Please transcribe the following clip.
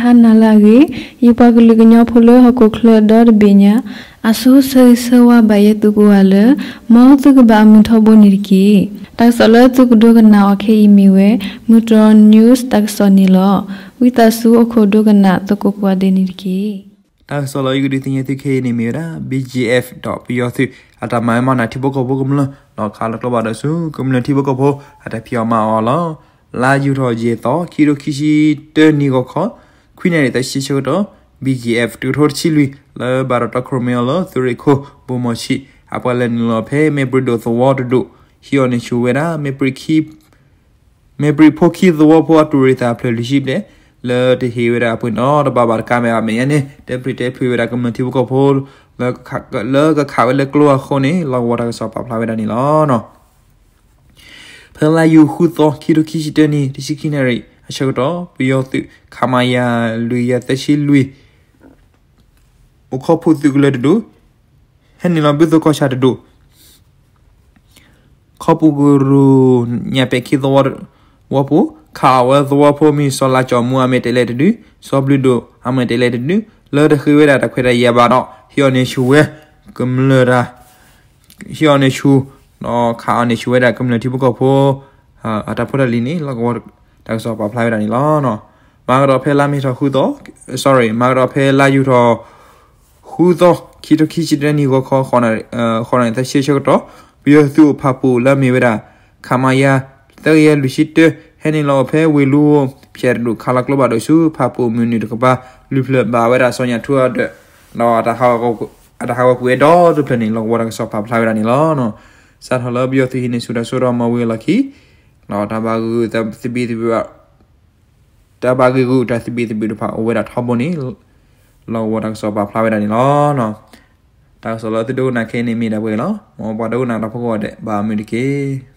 ဟါနၤလၢအဂ့ၤ, ယပှၤကလုာ်ကညီဖိလၢဟီၣ်ခိၣ်ချၢဒီတဘ့ၣ်ညါ, အဆိဆၢဂ့ၤဆၢဝါဘၣ်ယဲသုကိးဂၤလၢ မ်သုကဘၣ်အမုာ်ထီဘိန့ၣ်တက့ၢ်. တၢ်ကစီၣ်လၢသုကဒိကနၣ်အီၤခဲအံၤမ့ၢ်ဝဲ မုၢ်တြီၢ် news တၢ်ကစီၣ်န့ၣ်လီၤ. ဝံသးစူၤအိၣ်ခိးဒိကနၣ်သကိးကိးဂၤဒဲးန့ၣ်တက့ၢ်. တၢ်ကစီၣ်လၢယကဒုးသ့ၣ်ညါသုခဲအံၤန့ၣ်မ့ၢ်ဝဲဒၣ် ဘံၣ်ကၠံၣ်အဲၣ် ဒီးပယီၤသုး အတၢ်မၤမၤနၢၤထံဖိကီၢ်ဖိကမျၢၢ် ဒီးခးလီၤကျိဘၣ်ဒီးဆူကမျၢၢ်ထံဖိကီၢ်ဖိ အတၢ်ဖံးအီၣ်မၤအီၣ်အလီၢ် လါယူၤထီၣ်ယဲၢ်သီ ခံကထိခံဆံတၢနံၣ်ဂီၤခီ ခွံနၣ်ရံၣ်သၢဆံဆၢကတီၢ် ဘံၣ်ကၠံၣ်အဲၣ် တကထိတဆံလွံၢ် လၢဘၣ်ဒီးတီခိၣ်ရိၣ်မဲအီၤလၢသုးရ့ၣ်ခိၣ် ဘိၣ်မီၣ်ဆံး အပှၤလဲၤနုာ်လီၤဖဲ မဲၣ်ပြံးဒိၣ်သဝီတဒူၣ် ဟံးအီၣ်န့ၢ်ဆူၣ်ဝဲဒၣ် မဲၣ်ပြံးခံ မဲၣ်ပြံးဖိခံသဝီဖိအတူၢ်ရ့ၣ်သးဖျၢၣ်လွံၢ်ဆံဘျဲၣ် လၢတဟ့ၣ်ဝဲဒၣ်အပှ့ၤနီတဘ့ၣ်ဘၣ်တကးဘၣ် အမဲာ်ညါန့ၣ် တဲပျံၤတဲဖုးဝဲဒၣ်ကမျၢၢ်ထံဖိကီၢ်ဖိ လၢကခးဝဲလၢကျိအဃိန့ၣ် လီၢ်ကဝီၤတၢ်ကစီၣ်ပာ်ဖျါဝဲဒၣ်န့ၣ်လီၤ. ဖဲလါယူၤဃုသီ ခံကထိခံဆံတၢနံၣ် တဆံခံနၣ်ရံၣ်အဆၢကတီၢ် ပယီၤသုး ခမရ လွံၢ်ကယၤသၢဆံလွံၢ် အိၣ်ခိးဖှိၣ်သုးကလၢၤတဒူၣ် ဟဲနုာ်လီၤဘုသိၣ်ကီၢ်ဆၣ်တဒူၣ် ခီပူၤကရူၢ်ညၣ်ပဲာ်ခံသဝီပူၤ ခးအီၣ်ဝဲသဝီဖိမံၤ စီၤလါကၠီၣ်မူအမဲာ်တဲးလဲးတဒု စီၤဘျုးဒိၣ်အမဲာ်တဲးလဲးတဒု လၢတဃ့ဝဲဒၣ်တၢ်ခွဲးတၢ်ယာ်ဘၣ်ဒီး ဟံးအီၣ်န့ၢ်ဆူၣ်ဝဲ ကမျၢၢ်တၢ် ဟံးအီၣ်န့ၢ်ဆူၣ် ဒီးခးအီၣ်န့ၢ်ဆူၣ်ဝဲဒၣ်ကမျၢၢ်ထံဖိကီၢ်ဖိ အတၢ်ဖိတၢ်လံၤန့ၣ် လီၢ်ကဝီၤတၢ်ကစီၣ်ပာ်ဖျါဝဲဒၣ်န့ၣ်လီၤ. မၤကဒီးဖဲလါမ့ၤထီၣ်ဃုသီ sorry မၤကဒီးဖဲလါယူၤထီၣ် ဃုသီ ခံကထိခံဆံတၢနံၣ်ဂီၤခီ ဃိးနၣ်ရံၣ်သၢဆံဆၢကတီၢ် ပယီၤသုးအိၣ်ဖးပူၤလၢအမ့ၢ်ဝဲဒၣ် ခမရ သၢကယၤလွံၢ်ဆံတၢ ဟဲနုာ်လီၤအီၤဖဲဝ့ၢ်လူ ဖၠဲးတဒူၣ် ခးလီၤကျိဘၣ်ဒီးဆူဖးပူၤမုၢ်နုာ်တကပၤ လုၢ်ဖျၢၣ်ဘၣ်ဝဲဒၣ်စီၤညၣ်ထူအဒၢး ဒီး အတၢ်ဟးဂီၤကွံာ်ဝဲဒီတဖျၢၣ်န့ၣ် လီၢ်ကဝီၤတၢ်ကစီၣ်ပာ်ဖျါဝဲဒၣ်န့ၣ်လီၤ. စးထီၣ်လၢပယီၤသုးဟံးန့ၢ်ဆူၣ်တၢ်စိတၢ်ကမီၤဝံၤအလီၢ်ခံ ဒီးတၢ်ဘၣ်ဂုာ်သဘံၣ်သဘုၣ် တၢ်ဘၣ်ဂ့ၢ်ဂုာ်တၢ်သဘံၣ်သဘုၣ်တဖၣ်အိၣ်ဝဲဒၣ်ထီဘိန့ၣ် လီၢ်ကဝီၤတၢ်ကစီၣ်ပာ်ဖျါဝဲဒၣ်န့ၣ်လီၤ. တၢ်ကစီၣ်လၢသုဒိကနၣ်ခဲအံၤန့ၣ်မ့ၢ်ဒၣ်ပှဲၤလီၤ. မ်ပှၤဒိကနၣ်တၢ်ဖိကိးဂၤဒဲး ဘၣ်မုာ်တက့ၢ်.